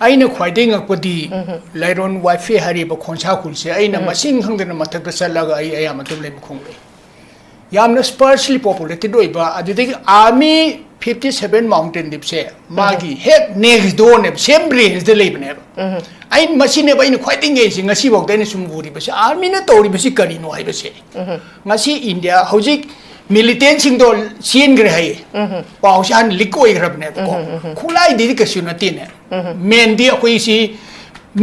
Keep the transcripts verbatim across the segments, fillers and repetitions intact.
ꯑꯩꯅ ꯈ꯭ꯋꯥꯏꯗꯒꯤ ꯉꯛꯄꯗꯤ ꯂꯩꯔꯣꯟ ꯋꯥꯏꯐꯦ ꯍꯥꯏꯔꯤꯕ ꯈꯣꯟꯁꯥ ꯈꯨꯜꯁꯦ ꯑꯩꯅ ꯃꯁꯤꯡ ꯈꯪꯗꯅ ꯃꯊꯛꯇ ꯆꯠꯂꯒ ꯑꯩ ꯑꯌꯥꯝꯕ ꯑꯗꯨꯝ ꯂꯩꯃꯈꯣꯡ ꯂꯩ꯫ ꯌꯥꯝꯅ sparsely populated ꯑꯣꯏꯕ, ꯑꯗꯨꯗꯒꯤ army fifty seven mountain dipꯁꯦ ꯃꯥꯒꯤ ꯍꯦꯛ next doorꯅꯦꯕ, same rangeꯗ ꯂꯩꯕꯅꯦꯕ꯫ ꯑꯩ ꯃꯁꯤꯅꯦꯕ ꯑꯩꯅ ꯈ꯭ꯋꯥꯏꯗꯒꯤ ꯉꯛꯏꯁꯦ, ꯉꯁꯤꯐꯥꯎꯗ ꯑꯩꯅ ꯁꯨꯝ ꯎꯔꯤꯕꯁꯦ, armyꯅ ꯇꯧꯔꯤꯕꯁꯤ ꯀꯔꯤꯅꯣ ꯍꯥꯏꯕꯁꯦ꯫ ꯉꯁꯤ ꯏꯟꯗꯤꯌꯥ ꯍꯧꯖꯤꯛ militantꯁꯤꯡꯗꯣ ꯆꯦꯟꯈ꯭ꯔꯦ ꯍꯥꯏꯌꯦ꯫ ꯄꯥꯎꯁꯦ ꯍꯥꯟꯅ leak ꯑꯣꯏꯈ꯭ꯔꯕꯅꯦꯕꯀꯣ꯫ ꯈꯨꯠꯂꯥꯏꯗꯨꯗꯤ ꯀꯩꯁꯨ ꯅꯠꯇꯦꯅꯦ꯫ Mainꯗꯤ ꯑꯩꯈꯣꯏꯁꯤ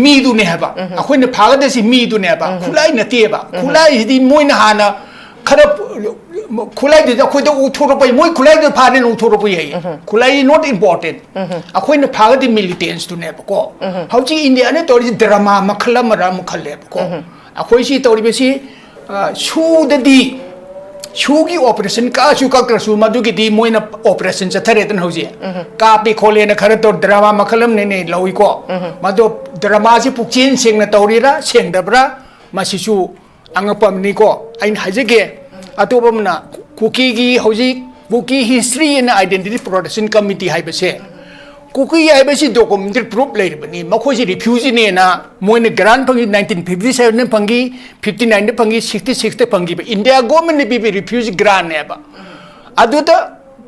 ꯃꯤꯗꯨꯅꯦ ꯍꯥꯏꯕ꯫ ꯑꯩꯈꯣꯏꯅ ꯐꯥꯒꯗꯕꯁꯤ ꯃꯤꯗꯨꯅꯦꯕ꯫ ꯈꯨꯠꯂꯥꯏ ꯅꯠꯇꯦꯕ꯫ ꯈꯨꯠꯂꯥꯏꯁꯤꯗꯤ ꯃꯣꯏꯅ ꯍꯥꯟꯅ ꯈꯔ, ꯈꯨꯠꯂꯥꯏꯗꯨꯗꯤ ꯑꯩꯈꯣꯏꯗ ꯎꯊꯣꯔꯛꯄ ꯌꯥꯏ, ꯃꯣꯏ ꯈꯨꯠꯂꯥꯏꯗꯨ ꯐꯥꯅꯦꯅ ꯎꯊꯣꯔꯛꯄ ꯌꯥꯏ꯫ ꯈꯨꯠꯂꯥꯏ not important꯫ ꯑꯩꯈꯣꯏꯅ ꯐꯥꯒꯗꯤ militantꯁꯇꯨꯅꯦꯕꯀꯣ꯫ ꯍꯧꯖꯤꯛ ꯏꯟꯗꯤꯌꯥꯅ ꯇꯧꯔꯤꯁꯤ drama ꯃꯈꯜ ꯑꯃꯔ ꯑꯃ ꯈꯜꯂꯦꯕꯀꯣ꯫ ꯑꯩꯈꯣꯏ ꯁꯤ ꯇꯧꯔꯤꯕꯁꯤ, ꯑ, ꯁꯨꯗꯗꯤ, ꯁꯨꯒꯤ operation ꯀꯛꯑꯁꯨ ꯀꯛꯇ꯭ꯔꯁꯨ ꯃꯗꯨꯒꯤꯗꯤ ꯃꯣꯏꯅ operation ꯆꯠꯊꯔꯦꯗꯅ ꯍꯧꯖꯤꯛ꯫ ꯀꯥꯞꯄꯤ ꯈꯣꯠꯂꯦꯅ ꯈꯔ ꯇꯧ, drama ꯃꯈꯜ ꯑꯃꯅꯤꯅꯦ ꯂꯧꯏꯀꯣ꯫ ꯃꯗꯣ dramaꯁꯤ ꯄꯨꯛꯆꯦꯟ ꯁꯦꯡꯅ ꯇꯧꯔꯤꯔꯥ ꯁꯦꯡꯗꯕ꯭ꯔꯥ, ꯃꯁꯤꯁꯨ ꯑꯉꯛꯄ ꯑꯃꯅꯤꯀꯣ꯫ ꯑꯩꯅ ꯍꯥꯏꯖꯒꯦ, ꯑꯇꯣꯞꯄ ꯑꯃꯅ ꯀꯨꯀꯤꯒꯤ ꯍꯧꯖꯤꯛ Kuki History and Identity Protection Committee ꯍꯥꯏꯕꯁꯦ, ꯀꯨꯀꯤ ꯍꯥꯏꯕꯁꯤ documentary proof ꯂꯩꯔꯤꯕꯅꯤ꯫ ꯃꯈꯣꯏꯁꯤ refugeeꯅꯦꯅ ꯃꯣꯏꯅ grant ꯐꯪꯉꯤ, nineteen fifty sevenꯗ ꯐꯪꯈꯤ, fifty nineꯗ ꯐꯪꯈꯤ, sixty sixꯇ ꯐꯪꯈꯤꯕ꯫ India governmentꯅ ꯄꯤꯕ refugee grantꯅꯦꯕ꯫ ꯑꯗꯨꯗ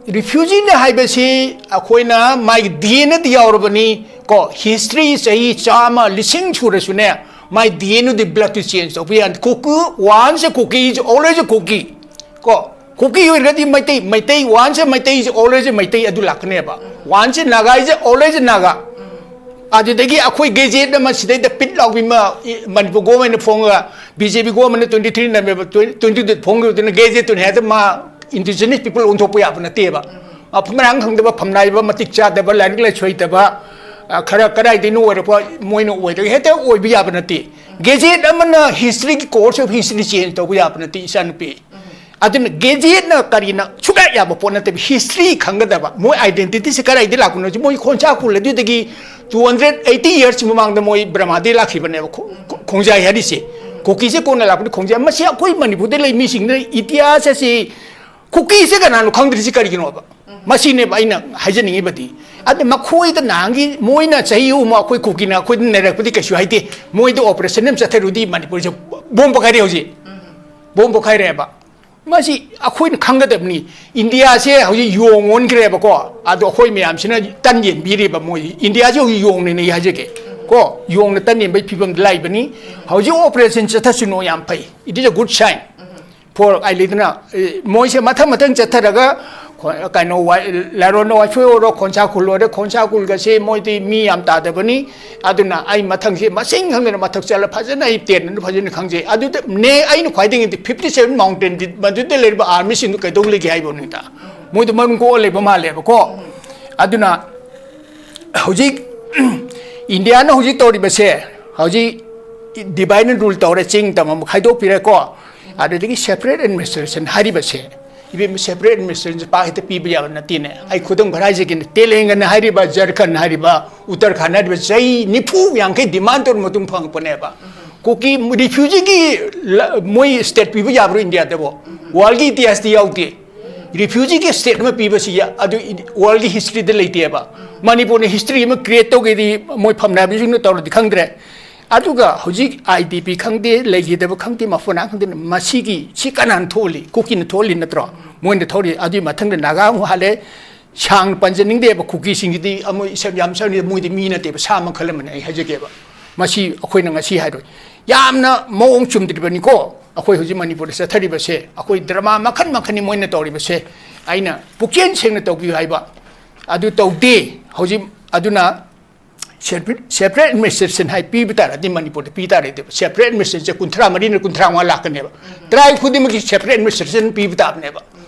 refugeeꯅꯦ ꯍꯥꯏꯕꯁꯤ ꯑꯩꯈꯣꯏꯅ ꯃꯥꯒꯤ DNAꯗ ꯌꯥꯎꯔꯕꯅꯤ ꯀꯣ꯫ History ꯆꯍꯤ ꯆꯥꯝꯃ, ꯂꯤꯁꯤꯡ ꯁꯨꯔꯁꯨꯅꯦ, ꯃꯥꯒꯤ DNAꯗꯤ bloodꯇꯨ change ꯇꯧꯕ ꯌꯥꯗꯦ꯫ ꯀꯨꯀꯤ, once a Kuki is always a Kuki꯫ ꯀꯣ, ꯀꯨꯀꯤ ꯑꯣꯏꯔꯒꯗꯤ Meitei, Meitei, once a Meitei is always a Meitei ꯑꯗꯨ ꯂꯥꯛꯀꯅꯦꯕ꯫ Once a Naga is always a Naga꯫ ꯑꯗꯨꯗꯒꯤ ꯑꯩꯈꯣꯏ gazette ꯑꯃ ꯁꯤꯗꯩꯗ ꯄꯤꯠ ꯂꯥꯎꯕꯤ ꯑꯃ, ꯏ-, ꯃꯅꯤꯄꯨꯔ governmentꯅ ꯐꯣꯡꯉꯒ, BJP governmentꯅ twenty three November twenty twenty ꯐꯣꯡꯈꯤꯕꯗꯨꯅ gazetteꯇꯨꯅꯤ ꯍꯥꯏꯗ ꯃꯥ indigenous people ꯑꯣꯟꯊꯣꯛꯄ ꯌꯥꯕ ꯅꯠꯇꯦꯕ꯫ ꯃꯐꯝ ꯃꯔꯥꯡ ꯈꯪꯗꯕ, ꯐꯝꯅꯥꯏꯕ, ꯃꯇꯤꯛ ꯆꯥꯗꯕ, ꯂꯥꯏꯔꯤꯛ ꯂꯥꯏꯁꯨ ꯍꯩꯇꯕ, ꯑ, ꯈꯔ ꯀꯗꯥꯏꯗꯩꯅꯣ ꯑꯣꯏꯔꯛꯄ ꯃꯣꯏꯅ ꯑꯣꯏꯔꯒ ꯍꯦꯛꯇ ꯑꯣꯏꯕ ꯌꯥꯕ ꯅꯠꯇꯦ꯫ Gazette ꯑꯃꯅ historyꯒꯤ course of history change ꯇꯧꯕ ꯌꯥꯕ ꯅꯠꯇꯦ, ꯏꯆꯥꯅꯨꯄꯤ꯫ ꯑꯗꯨꯅ gazetteꯅ ꯀꯔꯤꯅ ꯁꯨꯡꯌꯥ ꯌꯥꯕ ꯄꯣꯠ ꯅꯠꯇꯦꯕ꯫ History ꯈꯪꯒꯗꯕ, ꯃꯣꯏ identityꯁꯦ ꯀꯗꯥꯏꯗꯒꯤ ꯂꯥꯛꯄꯅꯣ? ꯃꯣꯏ ꯈꯣꯟꯁꯥ ꯈꯨꯜ ꯑꯗꯨꯗꯒꯤ two hundred eighty years ꯃꯃꯥꯡꯗ ꯃꯣꯏ ꯕ꯭ꯔꯍꯃꯥꯗꯒꯤ ꯂꯥꯛꯈꯤꯕꯅꯦꯕ꯫ ꯈꯣ-, ꯈꯣ-, ꯈꯣꯡꯖꯥꯏ ꯍꯥꯏꯔꯤꯁꯦ꯫ ꯀꯨꯀꯤꯁꯦ ꯀꯣꯟꯅ ꯂꯥꯛꯄꯅꯤ, ꯈꯣꯡꯖꯥꯏ꯫ ꯃꯁꯤ ꯑꯩꯈꯣꯏ ꯃꯅꯤꯄꯨꯔꯗ ꯂꯩ ꯃꯤꯁꯤꯡꯅ ꯏꯇꯤꯍꯥꯁ ꯑꯁꯤ, ꯀꯨꯀꯤꯁꯦ ꯀꯅꯥꯅꯣ ꯈꯪꯗ꯭ꯔꯤꯁꯤ ꯀꯔꯤꯒꯤꯅꯣꯕ? ꯃꯁꯤꯅꯦꯕ ꯑꯩꯅ ꯍꯥꯏꯖꯅꯤꯡꯉꯤꯕꯗꯤ꯫ ꯑꯗ ꯃꯈꯣꯏꯗ ꯅꯍꯥꯟꯒꯤ ꯃꯣꯏꯅ ꯆꯍꯤ ꯑꯍꯨꯝ ꯑꯩꯈꯣꯏ ꯀꯨꯀꯤꯅ ꯑꯩꯈꯣꯏꯗ ꯅꯩꯔꯛꯄꯗꯤ ꯀꯩꯁꯨ ꯍꯥꯏꯗꯦ꯫ ꯃꯣꯏꯗ operation ꯑꯃ ꯆꯠꯊꯔꯨꯗꯤ ꯃꯅꯤꯄꯨꯔꯁꯦ ꯕꯣꯝ ꯄꯣꯈꯥꯏꯔꯦ ꯍꯧꯖꯤꯛ꯫ ꯕꯣꯝ ꯄꯣꯈꯥꯏꯔꯦꯕ꯫ ꯃꯁꯤ ꯑꯩꯈꯣꯏꯅ ꯈꯪꯒꯗꯕꯅꯤ꯫ ꯏꯟꯗꯤꯌꯥꯁꯦ ꯍꯧꯖꯤꯛ ꯌꯣꯡ ꯑꯣꯟꯈ꯭ꯔꯦꯕꯀꯣ꯫ ꯑꯗꯣ ꯑꯩꯈꯣꯏ ꯃꯌꯥꯝꯁꯤꯅ ꯇꯟ ꯌꯦꯟꯕꯤꯔꯤꯕ ꯃꯣꯏ꯫ ꯏꯟꯗꯤꯌꯥꯁꯦ ꯍꯧꯖꯤꯛ ꯌꯣꯡꯅꯤꯅꯦ ꯑꯩ ꯍꯥꯏꯖꯒꯦ꯫ ꯀꯣ, ꯌꯣꯡꯅ ꯇꯟ ꯌꯦꯟꯕꯒꯤ ꯐꯤꯕꯝꯗ ꯂꯥꯛꯏꯕꯅꯤ꯫ ꯍꯧꯖꯤꯛ operation ꯆꯠꯊꯁꯅꯨ ꯌꯥꯝ ꯐꯩ꯫ It is a good sign꯫ For, ꯑꯩ ꯂꯩꯗꯅ, ꯑꯦ, ꯃꯣꯏꯁꯦ ꯃꯊꯪ ꯃꯊꯪ ꯆꯠꯊꯔꯒ ꯈꯣ-, ꯀꯩꯅꯣ, ꯋꯥꯏ-, ꯂꯥꯏꯔꯣꯟ ꯋꯥꯏꯐꯨ ꯑꯣꯏꯔꯣ, ꯈꯣꯟꯁꯥ ꯈꯨꯜ ꯑꯣꯏꯔꯣ, ꯈꯣꯟꯁꯥ ꯈꯨꯜꯒꯁꯦ ꯃꯣꯏꯗꯤ ꯃꯤ ꯌꯥꯝ ꯇꯥꯗꯕꯅꯤ꯫ ꯑꯗꯨꯅ ꯑꯩ ꯃꯊꯪꯁꯦ ꯃꯁꯤꯡ ꯈꯪꯗꯅ ꯃꯊꯛ ꯆꯠꯂ ꯐꯖꯅ ꯑꯩ ꯇꯦꯟꯅ ꯐꯖꯅ ꯈꯪꯖꯩ꯫ ꯑꯗꯨꯗ ꯅꯦ ꯑꯩꯅ ꯈ꯭ꯋꯥꯏꯗꯒꯤ fifty seven mountain ꯃꯗꯨꯗ ꯂꯩꯔꯤꯕ armyꯁꯤꯡꯗꯨ ꯀꯩꯗꯧ ꯂꯩꯒꯦ ꯍꯥꯏꯕꯅꯤꯗ꯫ ꯃꯣꯏꯗꯣ ꯃꯔꯨꯝ ꯀꯣꯛꯑ ꯂꯩꯕ ꯃꯥꯜꯂꯦꯕꯀꯣ꯫ ꯑꯗꯨꯅ ꯍꯧꯖꯤꯛ ꯏꯟꯗꯤꯌꯥꯅ ꯍꯧꯖꯤꯛ ꯇꯧꯔꯤꯕꯁꯦ, ꯍꯧꯖꯤꯛ divide and rule ꯇꯧꯔꯦ, ꯆꯤꯡ ꯇꯝ ꯑꯃꯨꯛ ꯈꯥꯏꯗꯣꯛꯄꯤꯔꯦꯀꯣ꯫ ꯑꯗꯨꯗꯒꯤ separate administration ꯍꯥꯏꯔꯤꯕꯁꯦ, ꯏꯕꯦꯝꯃ, separate administration ꯄꯥꯛ ꯍꯦꯛꯇ ꯄꯤꯕ ꯌꯥꯕ ꯅꯠꯇꯦꯅꯦ꯫ ꯑꯩ ꯈꯨꯗꯝ ꯈꯔ ꯍꯥꯏꯖꯒꯦꯅꯦ꯫ ꯇꯦꯂꯪꯒꯅ ꯍꯥꯏꯔꯤꯕ, ꯖꯔꯈꯟ ꯍꯥꯏꯔꯤꯕ, ꯎꯠꯇꯔꯈꯟ ꯍꯥꯏꯔꯤꯕ ꯆꯍꯤ ꯅꯤꯐꯨ ꯌꯥꯡꯈꯩ demand ꯇꯧꯔ ꯃꯇꯨꯡ ꯐꯪꯉꯛꯄꯅꯦꯕ꯫ ꯀꯨꯀꯤ refugeeꯒꯤ ꯂ-, ꯃꯣꯏ state ꯄꯤꯕ ꯌꯥꯕ꯭ꯔꯣ ꯏꯟꯗꯤꯌꯥꯗꯕꯣ? Worldꯒꯤ ꯏꯇꯤꯍꯥꯁꯇꯤ ꯌꯥꯎꯗꯦ꯫ Refugeeꯒꯤ state ꯑꯃ ꯄꯤꯕꯁꯤ ꯌꯥ-, ꯑꯗꯨ ꯏꯟ-, worldꯒꯤ historyꯗ ꯂꯩꯇꯦꯕ꯫ ꯃꯅꯤꯄꯨꯔꯅ history ꯑꯃ create ꯇꯧꯒꯦꯗꯤ ꯃꯣꯏ ꯐꯝꯅꯥꯏꯕꯁꯤꯡꯅ ꯇꯧꯔꯗꯤ ꯈꯪꯗ꯭ꯔꯦ꯫ ꯑꯗꯨꯒ ꯍꯧꯖꯤꯛ IDP ꯈꯪꯗꯦ, ꯂꯩꯈꯤꯗꯕ ꯈꯪꯗꯦ, ꯃꯐꯣꯟ ꯈꯪꯗꯦ, ꯃꯁꯤꯒꯤ ꯁꯤ ꯀꯅꯥꯅ ꯊꯣꯛꯍꯜꯂꯤ? ꯀꯨꯀꯤꯅ ꯊꯣꯛꯍꯜꯂꯤ ꯅꯠꯇ꯭ꯔꯣ? ꯃꯣꯏꯅ ꯊꯣꯛꯍꯜꯂꯤ꯫ ꯑꯗꯨꯒꯤ ꯃꯊꯪꯗ ꯅꯥꯒꯥ ꯑꯃꯨꯛ ꯍꯥꯜꯂꯦ꯫ ꯁꯥꯡꯅ ꯄꯟꯖꯅꯤꯡꯗꯦꯕ, ꯀꯨꯀꯤꯁꯤꯡꯁꯤꯗꯤ ꯑꯃꯣꯏ ꯏꯁꯝ ꯌꯥꯝ ꯁꯝꯅ ꯃꯣꯏꯗꯤ ꯃꯤ ꯅꯠꯇꯦꯕ, ꯁꯥ ꯃꯈꯜ ꯑꯃꯅꯤ꯫ ꯑꯩ ꯍꯥꯏꯖꯒꯦꯕ, ꯃꯁꯤ ꯑꯩꯈꯣꯏꯅ ꯉꯁꯤ ꯍꯥꯏꯔꯣꯏ꯫ ꯌꯥꯝꯅ ꯃꯑꯣꯡ ꯆꯨꯝꯗ꯭ꯔꯤꯕꯅꯤꯀꯣ꯫ ꯑꯩꯈꯣꯏ ꯍꯧꯖꯤꯛ ꯃꯅꯤꯄꯨꯔꯗ ꯆꯠꯊꯔꯤꯕꯁꯦ, ꯑꯩꯈꯣꯏ drama ꯃꯈꯜ ꯃꯈꯜꯅꯤ ꯃꯣꯏꯅ ꯇꯧꯔꯤꯕꯁꯦ꯫ ꯑꯩꯅ ꯄꯨꯛꯆꯦꯜ ꯁꯦꯡꯅ ꯇꯧꯕꯤꯌꯨ ꯍꯥꯏꯕ ꯑꯗꯨ ꯇꯧꯗꯦ ꯍꯧꯖꯤꯛ꯫ ꯑꯗꯨꯅ separate, separate administration ꯍꯥꯏ ꯄꯤꯕ ꯇꯥꯔꯗꯤ ꯃꯅꯤꯄꯨꯔꯗ ꯄꯤ ꯇꯥꯔꯗꯤ separate administration ꯁꯦ ꯀꯨꯟꯊ꯭ꯔꯥ ꯃꯔꯤꯅ ꯀꯨꯟꯊ꯭ꯔꯥ ꯃꯉꯥ ꯂꯥꯛꯀꯅꯦꯕ꯫ Tribe ꯈꯨꯗꯤꯡꯃꯛꯀꯤ separate administration ꯄꯤꯕ ꯇꯥꯕꯅꯦꯕ꯫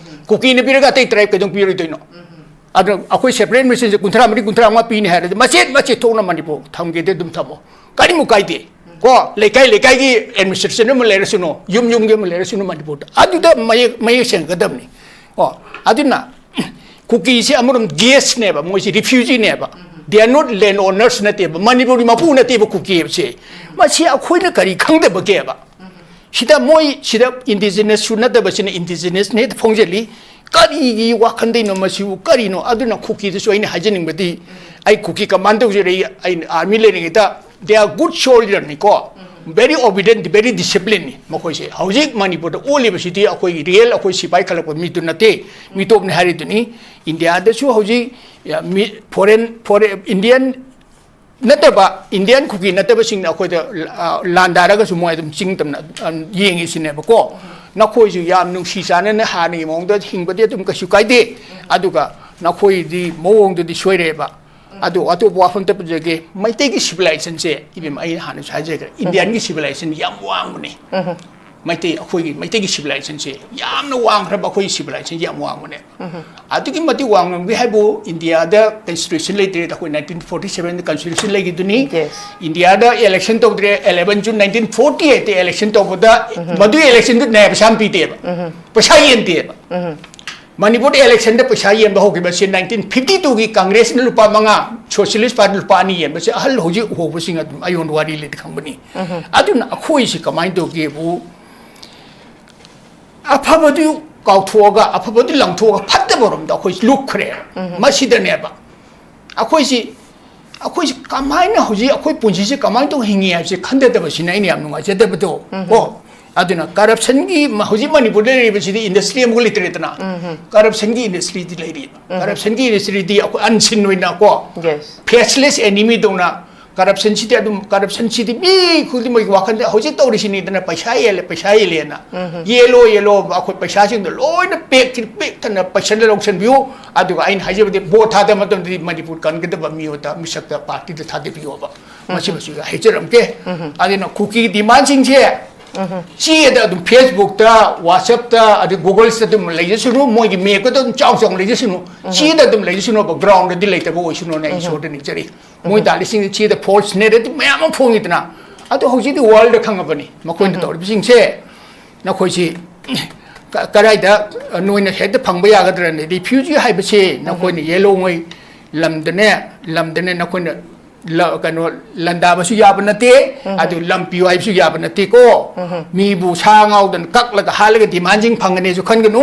ꯀꯨꯀꯤꯅ ꯄꯤꯔꯒ ꯑꯇꯩ tribe ꯀꯩꯗꯧ ꯄꯤꯔꯣꯏꯗꯣꯏꯅꯣ? ꯑꯗꯨꯅ ꯑꯩꯈꯣꯏ separate administration ꯁꯦ ꯀꯨꯟꯊ꯭ꯔꯥ ꯃꯔꯤ, ꯀꯨꯟꯊ꯭ꯔꯥ ꯃꯉꯥ ꯄꯤꯅꯤ ꯍꯥꯏꯔꯗꯤ ꯃꯆꯦꯠ ꯃꯆꯦꯠ ꯊꯣꯛꯅ ꯃꯅꯤꯄꯨꯔ ꯊꯝꯒꯦꯗꯤ ꯑꯗꯨꯝ ꯊꯝꯃꯣ, ꯀꯔꯤꯃꯨꯛ ꯀꯥꯏꯗꯦ꯫ ꯀꯣ, ꯂꯩꯀꯥꯏ ꯂꯩꯀꯥꯏꯒꯤ administration ꯑꯃ ꯂꯩꯔꯁꯅꯨ, ꯌꯨꯝ ꯌꯨꯝꯒꯤ ꯑꯃ ꯂꯩꯔꯁꯅꯨ ꯃꯅꯤꯄꯨꯔꯗ, ꯑꯗꯨꯗ ꯃꯌꯦꯛ, ꯃꯌꯦꯛ ꯁꯦꯡꯒꯗꯕꯅꯤ꯫ ꯀꯣ, ꯑꯗꯨꯅ ꯀꯨꯀꯤꯁꯦ ꯑꯃꯔꯣꯝ guest ꯅꯦꯕ, ꯃꯣꯏꯁꯦ refugee ꯅꯦꯕ꯫ They are not land owners ꯅꯠꯇꯦꯕ, ꯃꯅꯤꯄꯨꯔꯒꯤ ꯃꯄꯨ ꯅꯠꯇꯦꯕ ꯀꯨꯀꯤ ꯍꯥꯏꯕꯁꯦ꯫ ꯃꯁꯤ ꯑꯩꯈꯣꯏꯅ ꯀꯔꯤ ꯈꯪꯗꯕꯒꯦꯕ? ꯁꯤꯗ ꯃꯣꯏ ꯁꯤꯗ indigenous ꯁꯨ ꯅꯠꯇꯕꯁꯤꯅ indigenous ꯅꯦ ꯐꯣꯡꯖꯜꯂꯤ꯫ ꯀꯔꯤꯒꯤ ꯋꯥꯈꯟꯗꯩꯅꯣ ꯃꯁꯤꯕꯨ, ꯀꯔꯤꯅꯣ? ꯑꯗꯨꯅ ꯀꯨꯀꯤꯗꯁꯨ ꯑꯩꯅ ꯍꯥꯏꯖꯅꯤꯡꯕꯗꯤ, ꯑꯩ ꯀꯨꯀꯤ ꯀꯃꯥꯟꯗꯣ ꯍꯧꯖꯤꯛ ꯑꯩ, ꯑꯩꯅ ꯑꯥꯔꯃꯤ ꯂꯩꯔꯤꯉꯩꯗ, they are good soldier ꯅꯤꯀꯣ, very obedient, very discipline ꯅꯤ ꯃꯈꯣꯏꯁꯦ꯫ ꯍꯧꯖꯤꯛ ꯃꯅꯤꯄꯨꯔꯗ ꯑꯣꯜꯂꯤꯕꯁꯤꯗꯤ ꯑꯩꯈꯣꯏꯒꯤ ꯔꯤꯌꯦꯜ ꯑꯩꯈꯣꯏ ꯁꯤꯐꯥꯏ ꯈꯜꯂꯛꯄ ꯃꯤꯗꯨ ꯅꯠꯇꯦ, ꯃꯤꯇꯣꯞꯅꯤ ꯍꯥꯏꯔꯤꯗꯨꯅꯤ꯫ ꯏꯟꯗꯤꯌꯥꯗꯁꯨ ꯍꯧꯖꯤꯛ, ꯌꯥ, ꯃꯤ, ꯐꯣꯔꯦꯟ, ꯐꯣꯔꯦꯟ, ꯏꯟꯗꯤꯌꯟ ꯅꯠꯇꯕ, ꯏꯟꯗꯤꯌꯟ ꯀꯨꯀꯤ ꯅꯠꯇꯕꯁꯤꯡꯅ ꯑꯩꯈꯣꯏꯗ, ꯑ, ꯂꯥꯟꯗꯥꯔꯒꯁꯨ ꯃꯣꯏ ꯑꯗꯨꯝ ꯆꯤꯡ ꯇꯝꯅ, ꯑ, ꯌꯦꯡꯉꯤꯁꯤꯅꯦꯕꯀꯣ꯫ ꯅꯈꯣꯏꯁꯨ ꯌꯥꯝ ꯅꯨꯡꯁꯤ ꯆꯥꯟꯅꯅ ꯍꯥꯟꯅꯒꯤ ꯃꯑꯣꯡꯗ ꯍꯤꯡꯕꯗꯤ ꯑꯗꯨꯝ ꯀꯩꯁꯨ ꯀꯥꯏꯗꯦ꯫ ꯑꯗꯨꯒ ꯅꯈꯣꯏꯗꯤ ꯃꯑꯣꯡꯗꯨꯗꯤ ꯁꯣꯏꯔꯦꯕ꯫ ꯑꯗꯣ ꯑꯇꯣꯞꯄ ꯋꯥꯐꯝ ꯑꯝꯇ ꯄꯨꯖꯒꯦ꯫ ꯃꯩꯇꯩꯒꯤ ꯁꯤꯚꯤꯂꯥꯏꯖꯦꯁꯟꯁꯦ, ꯏꯕꯦꯝꯃ, ꯑꯩꯅ ꯍꯥꯟꯅꯁꯨ ꯍꯥꯏꯖꯈ꯭ꯔꯦ, ꯏꯟꯗꯤꯌꯟꯒꯤ ꯁꯤꯚꯤꯂꯥꯏꯖꯦꯁꯟ ꯌꯥꯝ ꯋꯥꯡꯕꯅꯦ꯫ ꯃꯩꯇꯩ, ꯑꯩꯈꯣꯏꯒꯤ ꯃꯩꯇꯩꯒꯤ ꯁꯤꯚꯤꯂꯥꯏꯖꯦꯁꯟꯁꯦ ꯌꯥꯝꯅ ꯋꯥꯡꯈ꯭ꯔꯕ, ꯑꯩꯈꯣꯏꯒꯤ ꯁꯤꯚꯤꯂꯥꯏꯖꯦꯁꯟꯁꯦ ꯌꯥꯝ ꯋꯥꯡꯕꯅꯦ꯫ ꯑꯗꯨꯛꯀꯤ ꯃꯇꯤꯛ ꯋꯥꯡꯂꯝꯒꯦ ꯍꯥꯏꯕꯨ, ꯏꯟꯗꯤꯌꯥꯗ ꯀꯟꯁꯇꯤꯇ꯭ꯌꯨꯁꯟ ꯂꯩꯇ꯭ꯔꯦꯗ꯫ ꯑꯩꯈꯣꯏ ꯅꯥꯏꯟꯇꯤꯟ ꯐꯣꯔꯇꯤ ꯁꯚꯦꯟꯗ ꯀꯟꯁꯇꯤꯇ꯭ꯌꯨꯁꯟ ꯂꯩꯈꯤꯗꯨꯅꯤ꯫ Yes. ꯏꯟꯗꯤꯌꯥꯗ ꯏꯂꯦꯛꯁꯟ ꯇꯧꯗ꯭ꯔꯦ, ꯑꯦꯂꯦꯚꯦꯟ ꯖꯨꯟ ꯅꯥꯏꯟꯇꯤꯟ ꯐꯣꯔꯇꯤ ꯑꯩꯠꯇ ꯏꯂꯦꯛꯁꯟ ꯇꯧꯕꯗ, ꯃꯗꯨꯒꯤ ꯏꯂꯦꯛꯁꯟꯗꯨ ꯅꯌꯥ ꯄꯩꯁꯥ ꯑꯃ ꯄꯤꯗꯦꯕ, ꯄꯩꯁꯥ ꯌꯦꯟꯗꯦꯕ꯫ ꯃꯅꯤꯄꯨꯔꯗ ꯏꯂꯦꯛꯁꯟꯗ ꯄꯩꯁꯥ ꯌꯦꯟꯕ ꯍꯧꯈꯤꯕꯁꯤ ꯅꯥꯏꯟꯇꯤꯟ ꯐꯤꯐꯇꯤ ꯇꯨꯒꯤ ꯀꯪꯒ꯭ꯔꯦꯁꯅ ꯂꯨꯄꯥ ꯃꯉꯥ, ꯁꯣꯁꯤꯌꯦꯂꯤꯁ ꯄꯥꯔꯇꯤ ꯂꯨꯄꯥ ꯑꯅꯤ ꯌꯦꯟꯕꯁꯦ ꯑꯍꯜ ꯍꯧꯖꯤꯛ ꯎꯍꯧꯕꯁꯤꯡ ꯑꯗꯨꯝ ꯑꯩꯉꯣꯟꯗ ꯋꯥꯔꯤ ꯂꯩꯇ ꯈꯪꯕꯅꯤ꯫ ꯑꯗꯨꯅ ꯑꯩꯈꯣꯏꯁꯤ ꯀꯃꯥꯏꯅ ꯇꯧꯒꯦꯕꯨ, ꯑꯐꯕꯗꯨ ꯀꯥꯎꯊꯣꯛꯑꯒ, ꯑꯐꯕꯗꯨ ꯂꯪꯊꯣꯛꯑꯒ, ꯐꯠꯇꯕꯔꯣꯝꯗ ꯑꯩꯈꯣꯏ ꯂꯨꯞꯈ꯭ꯔꯦ꯫ ꯃꯁꯤꯗꯅꯦꯕ ꯑꯩꯈꯣꯏꯁꯤ, ꯑꯩꯈꯣꯏꯁꯤ ꯀꯃꯥꯏꯅ ꯍꯧꯖꯤꯛ ꯑꯩꯈꯣꯏ ꯄꯨꯟꯁꯤꯁꯦ ꯀꯃꯥꯏꯅ ꯇꯧ ꯍꯤꯡꯉꯤ ꯍꯥꯏꯕꯁꯤ ꯈꯟꯊꯗꯕꯁꯤꯅ ꯑꯩꯅ ꯌꯥꯝ ꯅꯨꯡꯉꯥꯏꯖꯗꯕꯗꯣ꯫ ꯀꯣ, ꯑꯗꯨꯅ ꯀꯔꯞꯁꯟꯒꯤ ꯃ-, ꯍꯧꯖꯤꯛ ꯃꯅꯤꯄꯨꯔꯗ ꯂꯩꯔꯤꯕꯁꯤꯗꯤ ꯏꯟꯗꯁꯇ꯭ꯔꯤ ꯑꯃꯒ ꯂꯩꯇ꯭ꯔꯦꯗꯅ꯫ ꯀꯔꯞꯁꯟꯒꯤ ꯏꯟꯗꯁꯇ꯭ꯔꯤꯗꯤ ꯂꯩꯔꯤꯕ꯫ ꯀꯔꯞꯁꯟꯒꯤ ꯏꯟꯗꯁꯇ꯭ꯔꯤꯗꯤ ꯑꯩꯈꯣꯏ ꯑꯟꯁꯤꯟ ꯑꯣꯏꯅ, ꯀꯣ, Yes. ꯐꯦꯁꯂꯦꯁ ꯑꯦꯅꯤꯃꯤꯗꯧꯅ ꯀꯔꯞꯁꯟꯁꯤꯗꯤ ꯑꯗꯨꯝ, ꯀꯔꯞꯁꯟꯁꯤꯗꯤ ꯃꯤ ꯈꯨꯗꯤꯡꯃꯛꯀꯤ ꯋꯥꯈꯜꯗ ꯍꯧꯖꯤꯛ ꯇꯧꯔꯤꯁꯤꯅꯤꯗꯅ, ꯄꯩꯁꯥ ꯌꯦꯜꯂꯦ, ꯄꯩꯁꯥ ꯌꯦꯜꯂꯦꯅ꯫ ꯌꯦꯜꯂꯣ, ꯌꯦꯜꯂꯣ, ꯑꯩꯈꯣꯏ ꯄꯩꯁꯥꯁꯤꯡꯗꯣ ꯂꯣꯏꯅ ꯄꯦꯛ, ꯄꯦꯛ ꯊꯟꯅ ꯄꯩꯁꯟꯗ ꯂꯧꯁꯟꯕꯤꯌꯨ꯫ ꯑꯗꯨꯒ ꯑꯩꯅ ꯍꯥꯏꯖꯕꯗꯤ, ꯚꯣꯠ ꯊꯥꯗꯕ ꯃꯇꯝꯗꯗꯤ ꯃꯅꯤꯄꯨꯔ ꯀꯟꯒꯗꯕ ꯃꯤꯑꯣꯏꯗ, ꯃꯤꯁꯛꯇ, ꯄꯥꯔꯇꯤꯗ ꯊꯥꯗꯕꯤꯌꯣꯕ꯫ ꯃꯁꯤꯃꯁꯨ ꯍꯥꯏꯖꯔꯝꯒꯦ꯫ ꯑꯗꯨꯅ ꯀꯨꯀꯤ ꯗꯤꯃꯥꯟꯁꯤꯡꯁꯦ ꯆꯦꯗ ꯑꯗꯨꯝ, ꯐꯦꯁꯕꯨꯛꯇ, ꯋꯥꯆꯞꯇ, ꯑꯗꯩ ꯒꯨꯒꯜꯁꯇ ꯑꯗꯨꯝ ꯂꯩꯖꯁꯅꯨ, ꯃꯣꯏꯒꯤ ꯃꯦꯞꯇ ꯑꯗꯨꯝ ꯆꯥꯎ ꯆꯥꯎꯅ ꯂꯩꯖꯁꯅꯨ, ꯆꯦꯗ ꯑꯗꯨꯝ ꯂꯩꯖꯁꯅꯨꯕ, ꯒ꯭ꯔꯥꯎꯟꯗꯗꯤ ꯂꯩꯇꯕ ꯑꯣꯏꯁꯅꯨꯅ ꯑꯩ ꯏꯁꯣꯔꯗ ꯅꯤꯡꯖꯔꯤ꯫ ꯃꯣꯏ ꯇꯥꯜꯂꯤꯁꯤꯡꯁꯦ ꯆꯦꯗ ꯐꯣꯜꯁ ꯅꯦꯔꯦꯇꯤꯚ ꯃꯌꯥꯝ ꯑꯃ ꯐꯣꯡꯉꯤꯗꯅ, ꯑꯗꯣ ꯍꯧꯖꯤꯛꯇꯤ ꯋꯥꯔꯜꯗ ꯈꯪꯉꯕꯅꯤ ꯃꯈꯣꯏꯅ ꯇꯧꯔꯤꯕꯁꯤꯡꯁꯦ꯫ ꯅꯈꯣꯏꯁꯤ ꯀ-, ꯀꯗꯥꯏꯗ, ꯑ, ꯅꯣꯏꯅ ꯍꯦꯛꯇ ꯐꯪꯕ ꯌꯥꯒꯗ꯭ꯔꯅꯦ? ꯔꯤꯐ꯭ꯌꯨꯖꯤ ꯍꯥꯏꯕꯁꯤ ꯅꯈꯣꯏꯅ ꯌꯦꯜꯂꯣꯉꯣꯏ ꯂꯝꯗꯅꯦ, ꯂꯝꯗꯅꯦ ꯅꯈꯣꯏꯅ ꯂ-, ꯀꯩꯅꯣ, ꯂꯟꯗꯥꯕꯁꯨ ꯌꯥꯕ ꯅꯠꯇꯦ, ꯑꯗꯨ ꯂꯝ ꯄꯤꯌꯨ ꯍꯥꯏꯕꯁꯨ ꯌꯥꯕ ꯅꯠꯇꯦꯀꯣ꯫ ꯃꯤꯕꯨ ꯁꯥ ꯉꯥꯎꯗꯅ ꯀꯛꯂꯒ ꯍꯥꯠꯂꯒ ꯗꯤꯃꯥꯟꯁꯤꯡ ꯐꯪꯒꯅꯤꯁꯨ ꯈꯟꯒꯅꯨ꯫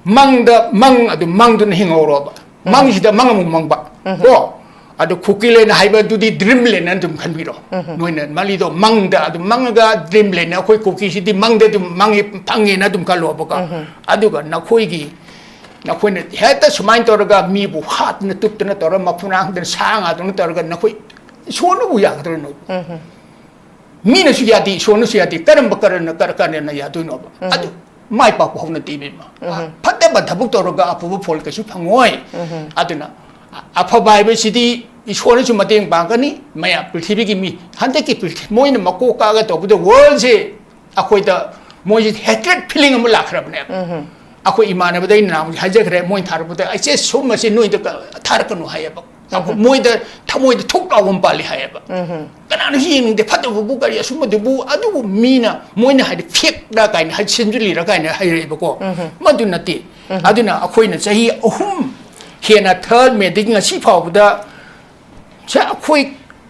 ꯃꯪꯗ ꯃꯪ ꯑꯗꯨꯝ ꯃꯪꯗꯨꯅ ꯍꯤꯡꯍꯧꯔꯣꯕ꯫ ꯎꯝ꯫ ꯃꯪꯁꯤꯗ ꯃꯪ ꯑꯃꯨꯛ ꯃꯪꯕ꯫ ꯎꯝ꯫ ꯀꯣ? ꯑꯗꯨ ꯈꯨꯀꯤ ꯂꯦꯟ ꯍꯥꯏꯕꯗꯨꯗꯤ ꯗ꯭ꯔꯤꯝ ꯂꯦꯟ ꯑꯗꯨꯝ ꯈꯟꯕꯤꯔꯣ꯫ ꯎꯝ꯫ ꯅꯣꯏꯅ ꯃꯂꯤꯗꯣ ꯃꯪꯗ ꯑꯗꯨꯝ ꯃꯪꯉꯒ ꯗ꯭ꯔꯤꯝ ꯂꯦꯟ, ꯑꯩꯈꯣꯏ ꯀꯨꯀꯤꯁꯤꯗꯤ ꯃꯪꯗ ꯑꯗꯨꯝ ꯃꯪꯉꯤ, ꯐꯪꯉꯦꯅ ꯑꯗꯨꯝ ꯈꯜꯂꯣꯕꯀꯣ꯫ ꯎꯝ꯫ ꯑꯗꯨꯒ ꯅꯈꯣꯏꯒꯤ, ꯅꯈꯣꯏꯅ ꯍꯦꯛꯇ ꯁꯨꯃꯥꯏꯅ ꯇꯧꯔꯒ ꯃꯤꯕꯨ ꯍꯥꯠꯇꯅ ꯇꯨꯞꯇꯅ ꯇꯧꯔꯒ ꯃꯐꯨ ꯅꯥꯡꯗꯅ ꯁꯥ ꯉꯥꯗꯨꯅ ꯇꯧꯔꯒ ꯅꯈꯣꯏ ꯏꯁꯣꯔꯅꯕꯨ ꯌꯥꯒꯗ꯭ꯔꯣ ꯅꯣꯏ? ꯎꯝ꯫ ꯃꯤꯅꯁꯨ ꯌꯥꯗꯦ, ꯏꯁꯣꯔꯅꯁꯨ ꯌꯥꯗꯦ, ꯀꯔꯝꯕ ꯀꯔꯅ-, ꯀꯔ-, ꯀꯔꯅ ꯌꯥꯗꯣꯏꯅꯣꯕ? ꯎꯝ꯫ ꯑꯗꯨ ꯃꯥꯏ ꯄꯥꯛꯄ ꯍꯧꯅꯗꯦ, ꯏꯕꯦꯝꯃ꯫ ꯎꯝ꯫ ꯐꯠꯇꯕ ꯊꯕꯛ ꯇꯧꯔꯒ ꯑꯐꯕ ꯐꯣꯜ ꯀꯩꯁꯨ ꯐꯪꯉꯣꯏ꯫ ꯎꯝ꯫ ꯑꯗꯨꯅ ꯑ-, ꯑꯐꯕ ꯍꯥꯏꯕꯁꯤꯗꯤ ꯏꯁꯣꯔꯅꯁꯨ ꯃꯇꯦꯡ ꯄꯥꯡꯒꯅꯤ, ꯃꯌꯥꯝ ꯄ꯭ꯔꯤꯊꯤꯕꯤꯒꯤ ꯃꯤ, ꯍꯟꯗꯛꯀꯤ ꯄ꯭ꯔꯤꯊꯤ-, ꯃꯣꯏꯅ ꯃꯀꯣꯛ ꯀꯥꯒ ꯇꯧꯕꯗ ꯋꯥꯔꯜꯁꯦ ꯑꯩꯈꯣꯏꯗ ꯃꯣꯏꯁꯦ ꯍꯦꯇ꯭ꯔꯦꯠ ꯐꯤꯂꯤꯡ ꯑꯃ ꯂꯥꯛꯈ꯭ꯔꯕꯅꯦꯕ꯫ ꯎꯝ꯫ ꯑꯩꯈꯣꯏ ꯏꯃꯥꯟꯅꯕꯗ ꯑꯩꯅ ꯅꯍꯥꯟ ꯍꯥꯏꯖꯈ꯭ꯔꯦ, ꯃꯣꯏꯅ ꯊꯥꯔꯛꯄꯗ, "ꯑꯩꯁꯦ ꯁꯨꯝꯕꯁꯦ ꯅꯣꯏꯗ ꯀ-, ꯊꯥꯔꯛꯀꯅꯨ" ꯍꯥꯏꯌꯦꯕ꯫ ꯎꯝ꯫ ꯃꯣꯏꯗ ꯊꯃꯣꯏꯗ ꯊꯨꯛ ꯂꯥꯎꯕ ꯑꯃ ꯄꯥꯜꯂꯤ ꯍꯥꯏꯌꯦꯕ꯫ ꯎꯝ꯫ ꯀꯅꯥꯅꯁꯨ ꯌꯦꯡꯅꯤꯡꯗꯦ, ꯐꯠꯇꯕꯕꯨ ꯀꯔꯤ, ꯑꯁꯨꯝꯕꯗꯨꯕꯨ, ꯑꯗꯨꯕꯨ ꯃꯤꯅ, ꯃꯣꯏꯅ ꯍꯥꯏꯗꯤ ꯐꯦꯛꯂ ꯀꯥꯏꯅ ꯍꯥꯏ, ꯁꯦꯝꯖꯤꯜꯂꯤꯔ ꯀꯥꯏꯅ ꯍꯥꯏꯔꯛꯑꯦꯕꯀꯣ꯫ ꯎꯝ꯫ ꯃꯗꯨ ꯅꯠꯇꯦ꯫ ꯎꯝ꯫ ꯑꯗꯨꯅ ꯑꯩꯈꯣꯏꯅ ꯆꯍꯤ ꯑꯍꯨꯝ ꯍꯦꯟꯅ ꯊꯔꯠ ꯃꯦꯗꯒꯤ ꯉꯁꯤ ꯐꯥꯎꯕꯗ ꯁꯦ ꯑꯩꯈꯣꯏ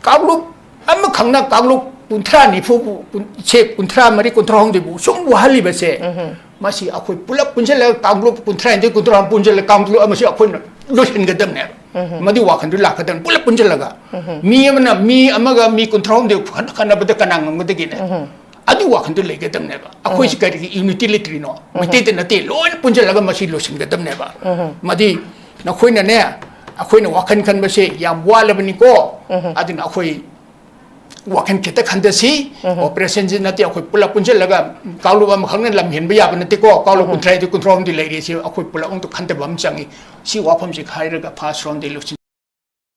ꯀꯥꯡꯂꯨꯞ ꯑꯃꯈꯛꯅ ꯀꯥꯡꯂꯨꯞ ꯀꯨꯟꯊ꯭ꯔꯥ ꯅꯤꯐꯨꯕꯨ, ꯀꯨꯟ-, ꯁꯦ ꯀꯨꯟꯊ꯭ꯔꯥ ꯃꯔꯤ, ꯀꯨꯟꯊ꯭ꯔꯥ ꯍꯨꯝꯗꯣꯏꯕꯨ ꯁꯨꯝ ꯋꯥꯍꯜꯂꯤꯕꯁꯦ, ꯎꯝ꯫ ꯃꯁꯤ ꯑꯩꯈꯣꯏ ꯄꯨꯂꯞ ꯄꯨꯟꯁꯤꯜꯂꯒ ꯀꯥꯡꯂꯨꯞ ꯀꯨꯟꯊ꯭ꯔꯥ ꯅꯤꯊꯣꯏ, ꯀꯨꯟꯊ꯭ꯔꯥ ꯄꯨꯟꯁꯤꯜꯂꯒ ꯀꯥꯡꯂꯨꯞ ꯑꯃꯁꯤ ꯑꯩꯈꯣꯏꯅ ꯂꯣꯏꯁꯤꯟꯒꯗꯕꯅꯦꯕ꯫ ꯎꯝ꯫ ꯃꯗꯨ ꯋꯥꯈꯜꯗꯨ ꯂꯥꯛꯀꯗꯕꯅꯤ, ꯄꯨꯂꯞ ꯄꯨꯟꯁꯤꯜꯂꯒ꯫ ꯎꯝ꯫ ꯃꯤ ꯑꯃꯅ, ꯃꯤ ꯑꯃꯒ ꯃꯤ ꯀꯨꯟꯊ꯭ꯔꯥ ꯍꯨꯝꯗꯣꯏ ꯈꯠ-, ꯈꯠꯅꯕꯗ ꯀꯅꯥ ꯉꯝꯒꯗꯒꯦꯅꯦ? ꯎꯝ꯫ ꯑꯗꯨ ꯋꯥꯈꯜꯗꯨ ꯂꯩꯒꯗꯕꯅꯦꯕ꯫ ꯑꯩꯈꯣꯏꯁꯤ ꯎꯝ꯫ ꯀꯔꯤꯒꯤ ꯌꯨꯅꯤꯇꯤ ꯂꯩꯇ꯭ꯔꯤꯅꯣ? ꯎꯝ꯫ ꯃꯩꯇꯩꯗ ꯅꯠꯇꯦ, ꯂꯣꯏꯅ ꯄꯨꯟꯁꯤꯜꯂꯒ ꯃꯁꯤ ꯂꯣꯏꯁꯤꯟꯒꯗꯕꯅꯦꯕ꯫ ꯎꯝ꯫ ꯃꯗꯤ ꯅꯈꯣꯏꯅꯅꯦ, ꯑꯩꯈꯣꯏꯅ ꯋꯥꯈꯜ ꯈꯟꯕꯁꯦ ꯌꯥꯝ ꯋꯥꯠꯂꯕꯅꯤꯀꯣ꯫ ꯎꯝ꯫ ꯑꯗꯨꯅ ꯑꯩꯈꯣꯏ ꯋꯥꯈꯜ ꯈꯤꯇ ꯈꯟꯊꯁꯤ꯫ ꯎꯝ꯫ ꯑꯣꯄꯔꯦꯁꯟꯁꯤ ꯅꯠꯇꯦ, ꯑꯩꯈꯣꯏ ꯄꯨꯂꯞ ꯄꯨꯟꯁꯤꯜꯂꯒ ꯀꯥꯡꯂꯨꯞ ꯑꯃꯈꯛꯅ ꯂꯝ ꯍꯦꯟꯕ ꯌꯥꯕ ꯅꯠꯇꯦꯀꯣ꯫ ꯀꯥꯡꯂꯨꯞ ꯎꯝ꯫ ꯀꯨꯟꯊ꯭ꯔꯥ ꯍꯨꯝꯗꯣꯏ, ꯀꯨꯟꯊ꯭ꯔꯥ ꯍꯨꯝꯗꯣꯏ ꯂꯩꯔꯤꯁꯤ ꯑꯩꯈꯣꯏ ꯄꯨꯂꯞ ꯑꯃꯨꯛꯇ ꯈꯟꯊꯕ ꯑꯃ ꯆꯪꯉꯤ꯫ ꯁꯤ ꯋꯥꯐꯝꯁꯤ ꯍꯥꯏꯔꯒ ꯐꯥꯔꯁ ꯔꯥꯎꯟꯗꯤ ꯂꯣꯏꯁꯤꯟ